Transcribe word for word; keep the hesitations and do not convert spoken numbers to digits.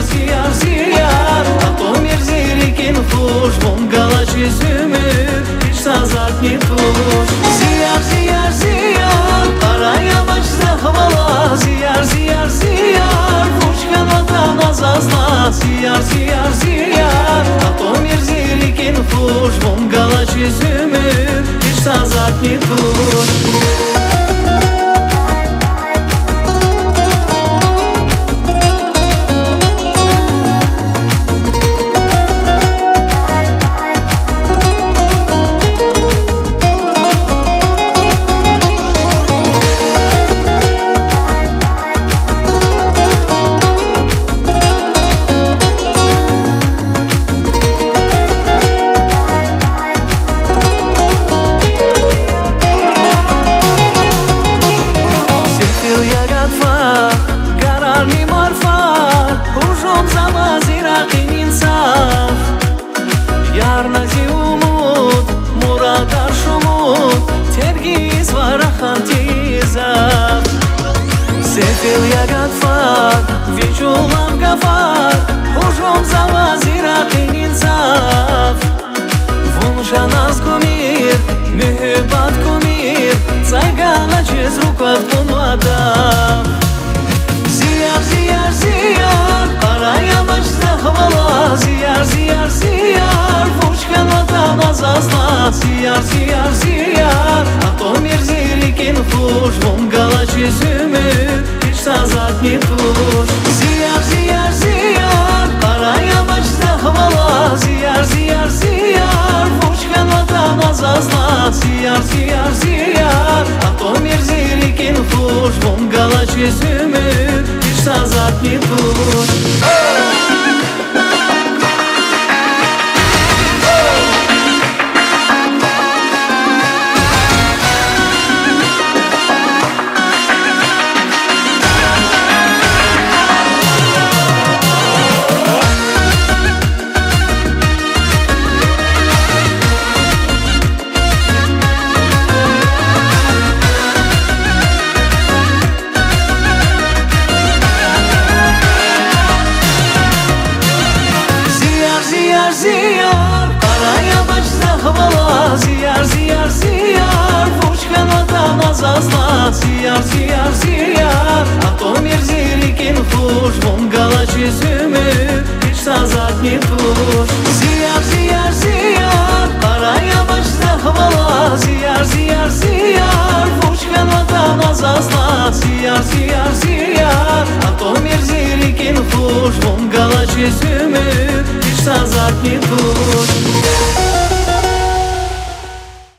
Зи яр, зи яр, атӀумир зи рикӀин хуш, вун галачиз уьмуьр гьич са затӀни туш. Зи яр, зи яр, зи яр, пара амач захъ валай. Зи яр, зи яр, зи яр, вуч хьанатӀа на заз лагь. Зи яр, зи яр, зи яр, атӀумир зи рикӀин хуш, вун галачиз уьмуьр гьич са затӀни туш. Сефил я гатфар, гарарни марфар, гьужумзава зи ракъин инсаф. Ярна зи умуд, мурадар шумуд, тергизва раханди зав. Сефил я гатфар, ви чӀулав гафар, гьужумзава зи ракъин инсаф. Вун шаназ кумир, муьгьуьббат кумир, цӀай галачиз руквад кьунва даф. Зи яр, зи яр, зи яр, пара амач захъ валай. Зи яр, зи яр, зи яр, вуч хьанатӀа на заз лагь. Зи яр, зи яр, зи яр, атӀумир зи рикӀин хуш, вун галачиз уьмуьр гьич са затӀни туш. Зи яр, зи яр, зи яр, пара амач захъ валай. Зи яр, зи яр, зи яр, вуч хьанатӀа на заз лагь. Зи яр, зи яр, зи яр, атӀумир зи рикӀин хуш, вун галачиз уьмуьр гьич са затӀни туш.